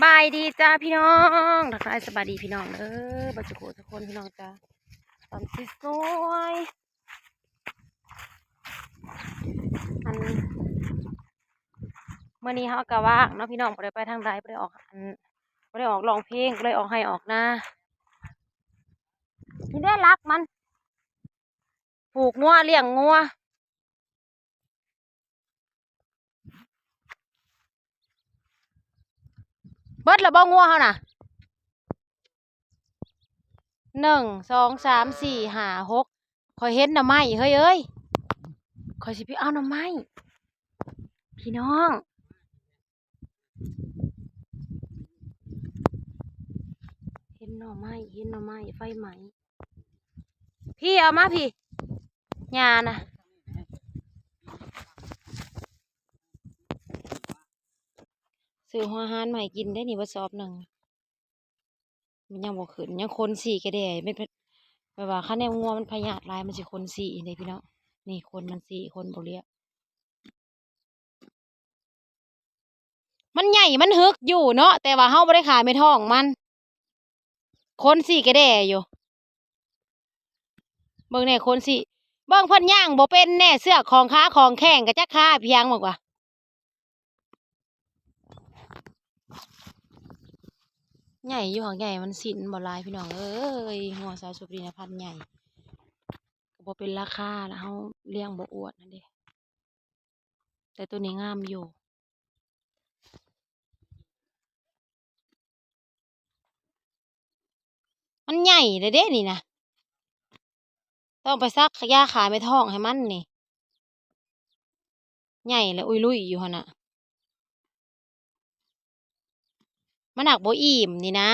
ບາຍດີຈ້າພີ່ນ້ອງ ທັກທາຍສະບາຍດີພີ່ນ້ອງເດີ ເບິດສູ່ຜູ້ສູ່ຄົນພີ່ນ້ອງຈ້າ ຕອນສວຍໆ ອັນ ມື້ນີ້ເຮົາກະວ່າງເນາະພີ່ນ້ອງ ບໍ່ໄດ້ໄປທາງໃດ ບໍ່ໄດ້ອອກ ອັນ ບໍ່ໄດ້ອອກຮ້ອງເພງ ບໍ່ໄດ້ອອກໄຮ່ອອກນາ ນີ້ເດ້ຫຼັກມັນ ຜູກງົວ ລ້ຽງງົວ. ເບິດລະບໍ່ງົວເຮົານະ ໜຶ່ງ ສອງ ສາມ ສີ່ ຫ້າ ຫົກ ຂ້ອຍເຫັນໜໍ່ໄມ້ເຮີ້ຍເອີຍ ຂ້ອຍຊິໄປເອົາໜໍ່ໄມ້ ພີ່ນ້ອງ ເຫັນໜໍ່ໄມ້ ເຫັນໜໍ່ໄມ້ ໄຟໄໝ້ ພີ້ ເອົາມາພີ້ ຍ່ານະ ຊື້ຫົວຫານມາໃຫ້ກິນໄດ໋ນີ້ ເບິດສອບໜຶ່ງ ມັນຍັງບໍ່ຂຶ້ນ ຍັງຂົນສີກະແດ່ ແມ່ນ ແບບວ່າຄັນແນວງົວມັນພະຍາດຫຼາຍ ມັນຊິຂົນສີເດ້ພີ່ນ້ອງ ນີ້ຂົນມັນສີ ຂົນບໍ່ລຽບ ມັນໃຫຍ່ ມັນຫຶກຢູ່ເນາະ ແຕ່ວ່າເຮົາບໍ່ໄດ້ຂາຍແມ່ທ້ອງມັນ ຂົນສີກະແດ່ຢູ່ ເບິ່ງແດ່ຂົນສີ ເບິ່ງເພິ່ນຍ່າງບໍ່ເປັນແດ່ ເຊືອກຂອງຂາຂອງແຂ້ງກະຈັກຄາພຽງໝົດວ່າ ໃຫຍ່ຢູ່ຫັ້ນໃຫຍ່ ມັນຊີ້ນມັນບໍ່ຫຼາຍພີ່ນ້ອງເອີຍ ງົວສາວສຸບລີນະພັນໃຫຍ່ ກະບໍ່ເປັນລາຄາລະ ເຮົາລ້ຽງບໍ່ອວດຫັ້ນເດ້. ແຕ່ໂຕນີ້ງາມຢູ່ ມັນໃຫຍ່ແລ້ວເດ້ນີ້ນະ ຕ້ອງໄປສັກຢາຂາຍແມ່ທ້ອງໃຫ້ມັນນີ້ ໃຫຍ່ແລ້ວອຸຍລຸຍຢູ່ຫັ້ນນະ. ມັນຫາກບໍ່ອີ່ມນີ້ນາ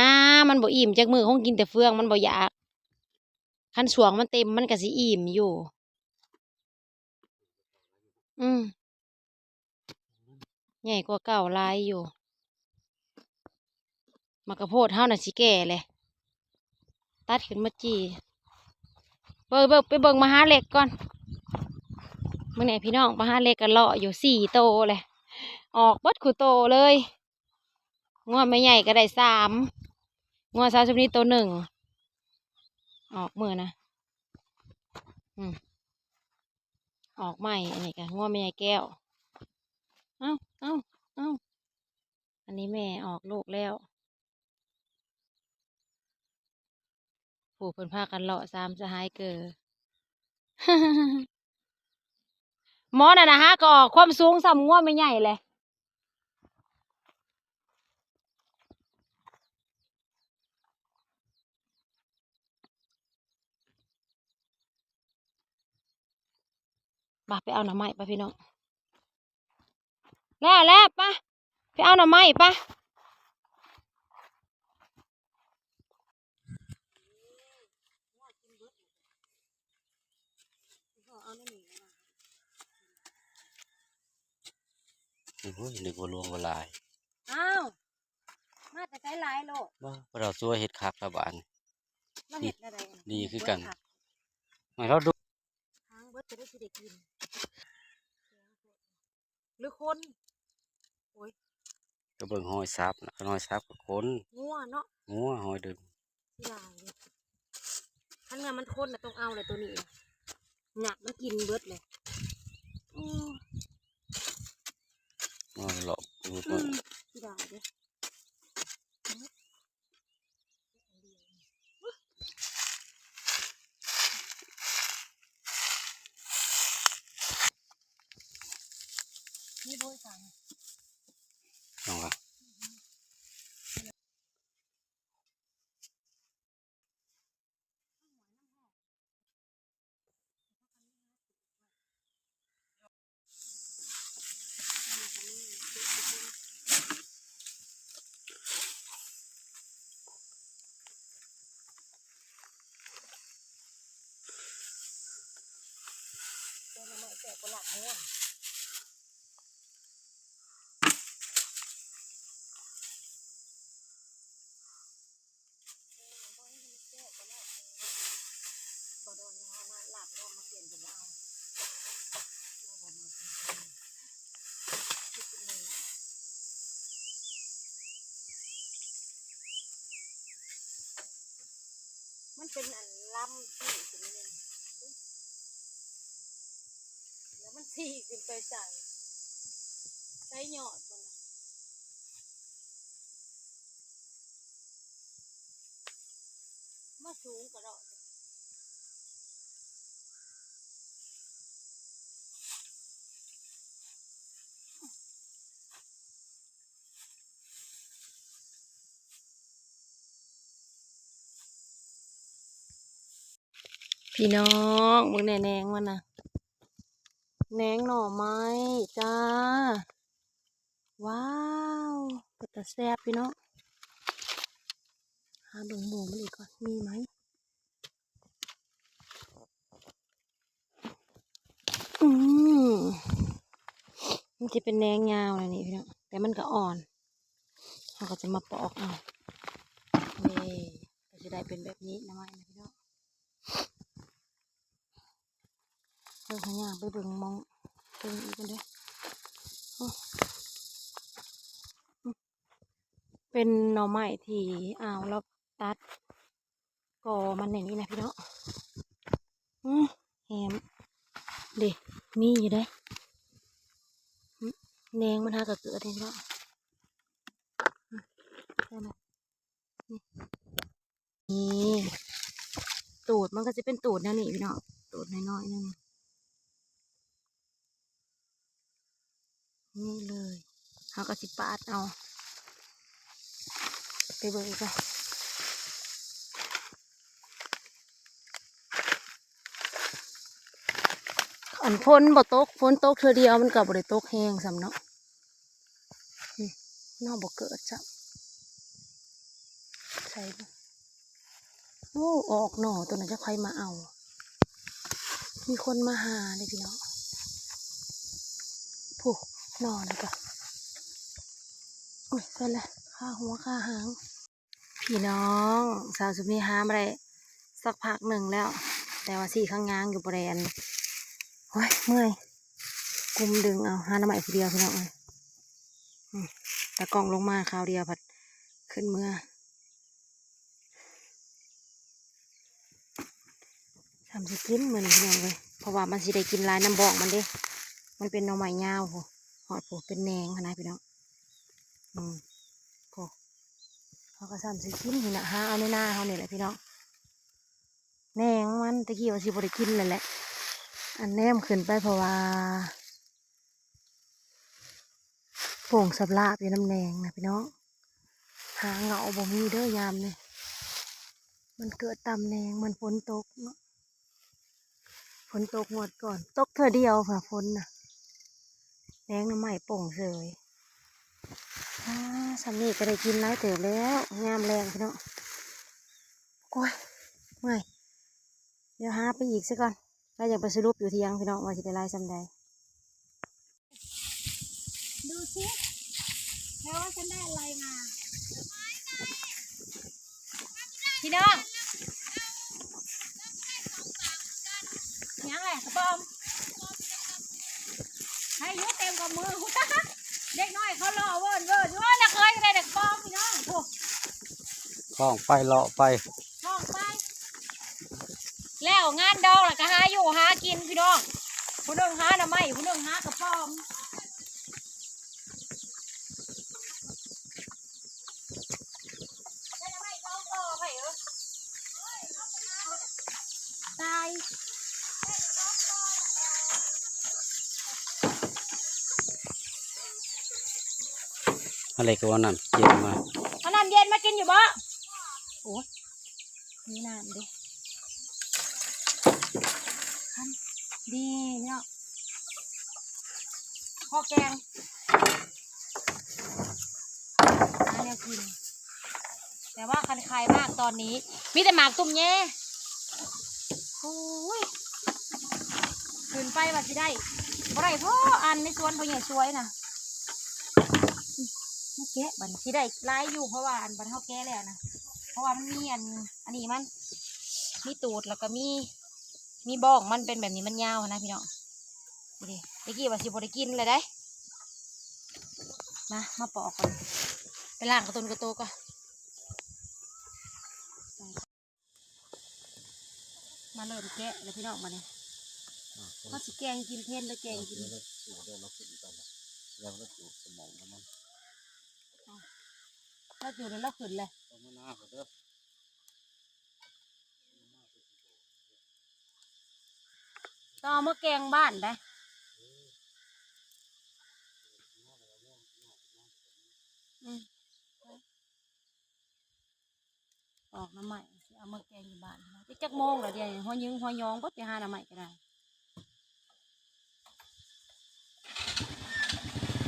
ມັນບໍ່ອີ່ມຈັກມື້ ຄົງກິນແຕ່ເຟືອງ ມັນບໍ່ຢາກ ຄັນສວງມັນເຕັມມັນກະຊິອີ່ມຢູ່ ອືມ ໃຫຍ່ກວ່າເກົ່າຫຼາຍຢູ່ ໝາກກະໂພດເຮົານະຊິແກ່ແຫຼະ ຕັດຂຶ້ນມາຈີ່ ເບິ່ງ ເບິ່ງ ໄປເບິ່ງມະຫາເລັກກ່ອນ ເບິ່ງແດ່ພີ່ນ້ອງ ມະຫາເລັກກະເລາະຢູ່ສີ່ໂຕແຫຼະ ອອກເບິດຄູ່ໂຕເລີຍ. ງົວແມ່ໃຫຍ່ກະໄດ້ສາມ ງົວສາວສຸບລີໂຕໜຶ່ງ ອອກມື້ນະ ອືມ ອອກໃໝ່ ອັນນີ້ກະງົວແມ່ໃຫຍ່ແກ້ວ ເອົ້າ ເອົ້າ ເອົ້າ ອັນນີ້ແມ່ອອກລູກແລ້ວ. ຜູ້ເພິ່ນພາກັນເລາະສາມສະຫາຍເກີ ໝໍນັ້ນນະຫາກໍອອກຄວາມສູງສ່ຳງົວແມ່ໃຫຍ່ແຫຼະ ບາ ໄປເອົາໜໍ່ໄມ້ປະພີ່ນ້ອງ ແລ້ວ ແລ້ວ ປະ ໄປເອົາໜໍ່ໄມ້ປະ. ໂອ້ຍ ນຶກວ່າຫຼວງວ່າຫຼາຍ ອ້າວ ມາແຕ່ໃສຫຼາຍໂລດ ບໍ່ ພວກເຮົາຊ່ວຍເຮັດຄັກລະບາດນີ້ ລາວເຮັດແນວໃດ ດີຄືກັນ ໃຫ້ລາວດູ ທາງເບິດຈະໄດ້ຊິໄດ້ກິນ ຫຼືຄົນ ໂອ້ຍ ກະເບິ່ງຮອຍສັບນະ ຄັນຮອຍສັບກະຄົນ ງົວເນາະ ງົວຮອຍດຶງ ຫຼາຍເດ້ ຄັນແມ່ນມັນຄົນນະຕ້ອງເອົາແຫຼະໂຕນີ້ນະ ຫຍັກມັນກິນເບິດເລີຍ ໂອ້ ມາຫຼອກ ອືມ ຊິໄດ້ເດ້. ບໍ່ໂດນເຮົາມາລາບລອມມາປ່ຽນເປັນລາວ. ມັນເປັນອັນລຳທີ່ຂຶ້ນນີ້ ແລ້ວມັນສີຂຶ້ນໄປໃສ ໃສຍອດມັນນະ ມາສູງກະດອກ. ພີ່ນ້ອງ ເບິ່ງແດ່ແໜງມັນນະ ແໜງໜໍ່ໄມ້ຈ້າ. ວ້າວ ເປັນຕາແຊບພີ່ນ້ອງ. ຫາເບິ່ງໝູ່ມັນອີກກ່ອນ ມີໄໝ? ອືມ ມັນຊິເປັນແໜງຍາວແນວນີ້ພີ່ນ້ອງ ແຕ່ມັນກະອ່ອນ ເຮົາກະຈະມາປອກເອົາ. ນີ້ ກະຊິໄດ້ເປັນແບບນີ້ ໜໍ່ໄມ້ນະພີ່ນ້ອງ. ເບິ່ງ ຫາຍ່າງໄປເບິ່ງໝ່ອງເທິງອີກກ່ອນເດີ້. ໂອ້ ເປັນໜໍ່ໄມ້ທີ່ອາວລາວຕັດ ກໍມັນແນວນີ້ນະພີ່ນ້ອງ. ອື ແຮມເດ້ ມີຢູ່ເດ້. ອື ແໜງມັນຫາກະເກີດເດ້ພີ່ນ້ອງ. ອື ນັ້ນນະ ນີ້ ນີ້ ຕູດມັນກະຊິເປັນຕູດແນວນີ້ພີ່ນ້ອງ ຕູດນ້ອຍໆ ໜຶ່ງ. ນີ້ເລີຍ ເຮົາກະຊິປາດເອົາ ໄປເບິ່ງອີກກ່ອນ. ອັນຝົນບໍ່ຕົກ ຝົນຕົກເທື່ອດຽວມັນກະບໍ່ໄດ້ຕົກແຮງສ່ຳເນາະ. ອືມ ເນາະ ບໍ່ເກີດຊ້ຳ. ໃສ່ເບິ່ງ ໂອ້ ອອກໜໍ່ ໂຕນັ້ນຈັກໃຜມາເອົາ ມີຄົນມາຫາເດ້ພີ່ນ້ອງ. ພຸ້ນ ໜໍ່ນັ້ນກະ ໂອ້ຍ ໃສ່ລະ ຄາຫົວຄາຫາງ. ພີ່ນ້ອງ ສາວສຸມນີຫາມາໄດ້ສັກພັກໜຶ່ງແລ້ວ ແຕ່ວ່າສີຂ້າງຍາງຢູ່ ບໍ່ໄດ້ອັນ ໂອ້ຍ ເມື່ອຍ ກຸມດຶງເອົາ ຫາໜໍ່ໄມ້ຜູ້ດຽວພີ່ນ້ອງເອີຍ. ອືມ ຕາກ້ອງລົງມາຄາວດຽວພັດຂຶ້ນເມືອ. ຊ່ຳຊິກິນມື້ນີ້ພີ່ນ້ອງເອີຍ ເພາະວ່າມັນຊິໄດ້ກິນຫຼາຍນຳບອກມັນເດ້. ມັນເປັນໜໍ່ໄມ້ຍາວພຸ້ນ ຮອດພຸ້ນເປັນແໜງຫັ້ນນະພີ່ນ້ອງ. ອືມ ໂອ້ ເຮົາກະຊ່ຳຊິກິນນີ້ນະ ຫາເອົາໃນນາເຮົານີ້ແຫຼະພີ່ນ້ອງ. ແໜງມັນ ແຕ່ກີ້ວ່າຊິບໍ່ໄດ້ກິນແລ້ວແຫຼະ ອັນແນມຂຶ້ນໄປ ເພາະວ່າ ໂປ່ງສາບລາບຢູ່ນຳແໜງນະພີ່ນ້ອງ. ຫາເຫງົາບໍ່ມີເດີ້ຍາມນີ້ ມັນເກີດຕາມແໜງ ມັນຝົນຕົກເນາະ ຝົນຕົກງວດກ່ອນ ຕົກເທື່ອດຽວພຸ້ນ ຝົນນະ ແໜງໜໍ່ໄມ້ໂປ່ງເສີຍ. ອາ ຊ່ຳນີ້ກະໄດ້ກິນຫຼາຍເຕີບແລ້ວ ຍາມແລງພີ່ນ້ອງ. ໂອ້ຍ ເມື່ອຍ ດຽວຫາໄປອີກຊະກ່ອນ ແລ້ວຈັ່ງໄປສະຫຼຸບຢູ່ຖຽງພີ່ນ້ອງ ວ່າຊິໄດ້ຫຼາຍສ່ຳໃດ. ດູຊິ ແລ້ວວ່າຊັ້ນໄດ້ອະໄລມາ ພີ່ນ້ອງ. ຫຍັງແຫຼະ ກະປອມ ໃຫ້ຢູ່ເຕັມກຳມື. ເດັກນ້ອຍເຂົາລໍເວີນເວີນຢູ່ ນະເຄີຍ ໄດ້ແຕ່ກະປອມພີ່ນ້ອງ. ໂອ້ ທ່ອງໄປເລາະໄປ ທ່ອງໄປ ແລ້ວງານດອງລະກະຫາຢູ່ຫາກິນພີ່ນ້ອງ. ຜູ້ໜຶ່ງຫາໜໍ່ໄມ້ ຜູ້ໜຶ່ງຫາກະປອມ. ຕາຍ ອາເລັກກະວ່ານ້ຳເຢັນມາ ເອົານ້ຳເຢັນມາກິນຢູ່ບໍ່? ໂອ້ຍ ມີນ້ຳເດ້ ຄັນ ດີເນາະ ພໍແກງ ຫາແນວກິນ ແຕ່ວ່າຄັນຄາຍມາກຕອນນີ້ ມີແຕ່ໝາກຕຸ້ມແຍ. ໂອ້ຍ ຂຶ້ນໄປວ່າຊິໄດ້ ບໍ່ໄດ້ພໍອັນໃນສວນພໍ່ໃຫຍ່ສວຍນະ. ມາແກະ ບັດນີ້ຊິໄດ້ຫຼາຍຢູ່ ເພາະວ່າອັນ ບັດເຮົາແກະແລ້ວນະ ເພາະວ່າມັນມີອັນ ອັນນີ້ມັນ ມີຕູດ ແລ້ວກະມີ ມີບ້ອງມັນເປັນແບບນີ້ ມັນຍາວຫັ້ນນະພີ່ນ້ອງ. ນີ້ເດ້ ແຕ່ກີ້ວ່າຊິບໍ່ໄດ້ກິນແລ້ວໃດ໋. ມາ ມາປອກກ່ອນ ໄປລ້າງກະຕົນກະໂຕກ່ອນ. ສະ ມາເລີ່ມແກະແລ້ວພີ່ນ້ອງ ບາດນີ້ ອ່າ ເຮົາຊິແກງກິນເພັນ ຫຼືແກງກິນ ແລ້ວຈູດ ແລ້ວເຮົາຂຶ້ນໄປແລ້ວ ແລ້ວເຮົາຈູດສະໝອງຂອງມັນ ເຮົາຈູດແລ້ວເຮົາຂຶ້ນແຫຼະ ຕ້ອງເອົາມາແກງບ້ານໄດ໋ ອືມ. ປອກໜໍ່ໄມ້ ຊິເອົາມາແກງຢູ່ບ້ານ. ຈັກໂມງແລ້ວດຽວນີ້ ຫົວຍືງຫົວຍອງເບິດ ໄປຫາໜໍ່ໄມ້ກໍໄດ້.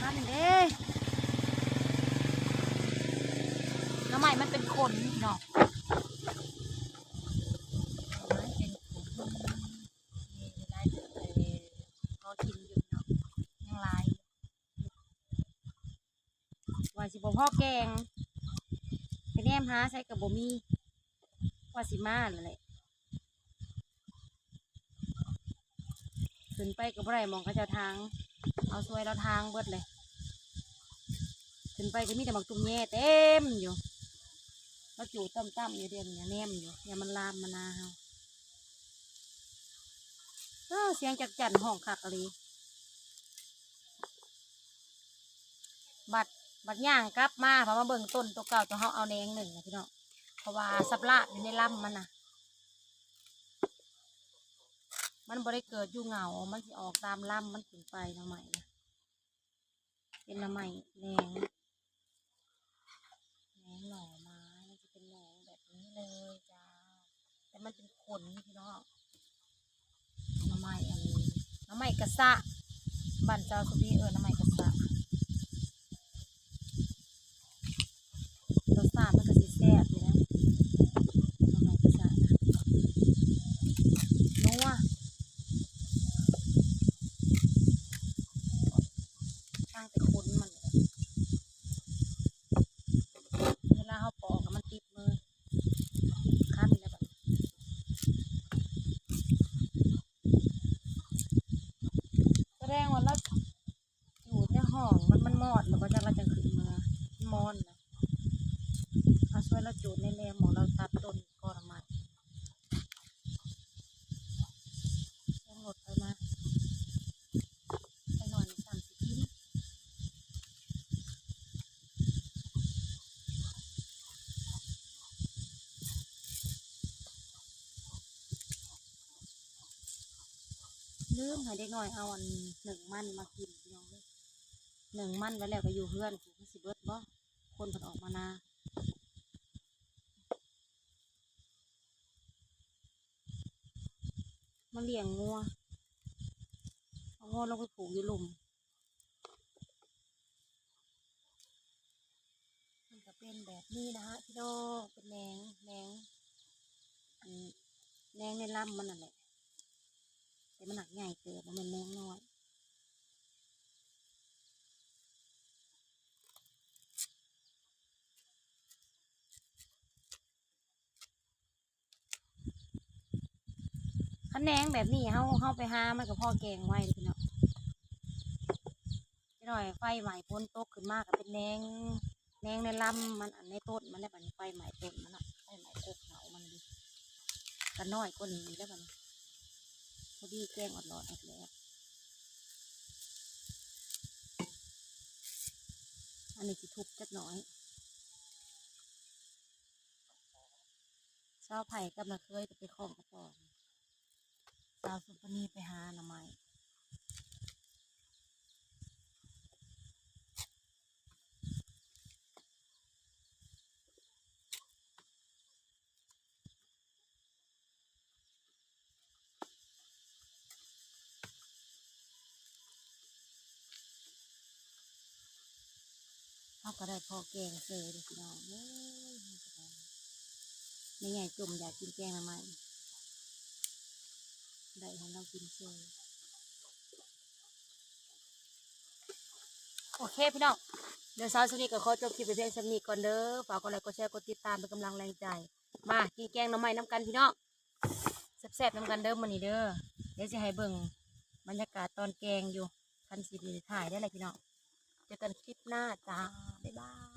ຫັ້ນເດ້ ໜໍ່ໄມ້ມັນເປັນຂົນເນາະ ໜໍ່ໄມ້ເປັນຂົນ. ນີ້ຫຼາຍເຕີບ ພໍກິນຢູ່ເນາະ ຍັງຫຼາຍຢູ່. ວ່າຊິບໍ່ພໍແກງ ໄປແນມຫາໃສກໍບໍ່ມີ ວ່າຊິມາແລ້ວແຫຼະ ຂຶ້ນໄປກໍບໍ່ໄດ້ ໝ່ອງເຂົາເຈົ້າຖາງ ເອົາຊ່ວຍລາວຖາງເບິດເລີຍ ຂຶ້ນໄປກໍມີແຕ່ໝາກຕຸ້ມແຍເຕັມຢູ່ ລາວຈູດຕ່ຳໆຢູ່ ດຽວນີ້ແນມຢູ່ ຢ້ານມັນລາມມານາເຮົາ. ເອີ ສຽງຈັກຈັ່ນຮ້ອງຄັກອີ່ຫຼີ. ບັດ ບັດຍ່າງກັບມາ ເຮົາມາເບິ່ງຕົ້ນໂຕເກົ່າ ໂຕເຮົາເອົາແໜງໜຶ້ງນະພີ່ນ້ອງ ເພາະວ່າສັບລາບຢູ່ໃນລຳມັນນະ ມັນບໍ່ໄດ້ເກີດຢູ່ເຫງົ້າ ມັນຊິອອກຕາມລຳມັນຂຶ້ນໄປ ໜໍ່ໄມ້ນະ. ເປັນໜໍ່ໄມ້ແໜງ ແໜງໜໍ່ໄມ້ ມັນຈະເປັນແໜງແບບນີ້ເລີຍຈ້າ ແຕ່ມັນເປັນຂົນພີ່ນ້ອງ. ໜໍ່ໄມ້ອັນ ໜໍ່ໄມ້ກະສະ ບ້ານຊາວສຸພີເອີ້ນໜໍ່ໄມ້ກະສະ. ລົດຊາດມັນກໍຊິແຊບຢູ່ນະ ໜໍ່ໄມ້ກະສະ ນົວ ຕ່າງແຕ່ຂົນມັນ ເວລາເຮົາປອກແລ້ວມັນຕິດມື ຄັນແລ້ວບັດນີ້ ສະແດງວ່າລາວ ຢູ່ແຕ່ຫ້ອງ ມັນ ມັນມອດແລ້ວບໍ່ຈັກ ລາວຈັ່ງຂຶ້ນເມືອ ມັນມອນນະ. ເຮົາຊ່ວຍລາວຈູດແດ່ ແລ້ວໝ່ອງລາວຕັດຕົ້ນກໍໜໍ່ໄມ້ ເອົາລົດໄປມາ ໄປໜ້ອຍນີ້ຊ້ຳຊິກິນ. ລືມໃຫ້ເດັກນ້ອຍເອົາອັນໜຶ້ງມັນມາກິນ ພີ່ນ້ອງເອີຍ ໜຶ້ງມັນໄວ້ແລ້ວກໍຢູ່ເຮືອນ ມັນຊິເບິດບໍ່ ຄົນເພິ່ນອອກມານາ ມາລ້ຽງງົວ ເອົາງົວລົງໄປຜູກຢູ່ລຸ່ມ. ມັນກະເປັນແບບນີ້ນະຮະພີ່ນ້ອງ ເປັນແໜງ ແໜງ ອັນ ແໜງໃນລຳມັນນັ້ນແຫຼະ ແຕ່ມັນໜັກໃຫຍ່ເຕີບ ບໍ່ແມ່ນແໜງນ້ອຍ. ຄັນແໜງແບບນີ້ ເຮົາ ເຮົາໄປຫາມັນກໍພໍແກງໄວເດ້ພີ່ນ້ອງ. ຈັກໜ້ອຍໄຟໄໝ້ຝົນຕົກຂຶ້ນມາກໍເປັນແໜງ ແໜງໃນລຳມັນ ອັນໃນຕົ້ນມັນແຫຼະ ບັດນີ້ໄຟໄໝ້ຕົ້ນມັນເນາະ ໄຟໄໝ້ກົກເຫງົ້າມັນເດ້ ກໍນ້ອຍກວ່ານີ້ອີກແລ້ວບັດນີ້ ພໍດີແກງອອດຫຼອດອອດແຫຼດ. ອັນນີ້ຊິທຸບຈັກໜ້ອຍ. ສາວໄພກັບນ້າເຂີຍກໍໄປຄ້ອງກະປອງ ສາວສຸປະນີໄປຫາໜໍ່ໄມ້. ເຮົາກໍໄດ້ພໍແກງເຊີເດ້ພີ່ນ້ອງເອີຍ. ແມ່ໃຫຍ່ຈົ່ມຢາກກິນແກງໜໍ່ໄມ້ ໄດ້ໃຫ້ລາວກິນເຊີ. ໂອເຄພີ່ນ້ອງ ດຽວສາວສຸນີກໍຂໍຈົບຄລິບໄວ້ພຽງສ່ຳນີ້ກ່ອນເດີ. ຝາກກົດໄລ ກົດແຊ ກົດຕິດຕາມເປັນກຳລັງແຮງໃຈ. ມາກິນແກງໜໍ່ໄມ້ນຳກັນພີ່ນ້ອງ ແຊບໆນຳກັນເດີມື້ນີ້ເດີ. ດຽວຊິໃຫ້ເບິ່ງບັນຍາກາດຕອນແກງຢູ່ ຄັນຊິໄດ້ຖ່າຍໄດ້ແຫຼະພີ່ນ້ອງ. ເຈີກັນຄລິບໜ້າຈ້າ ບາຍບາຍ.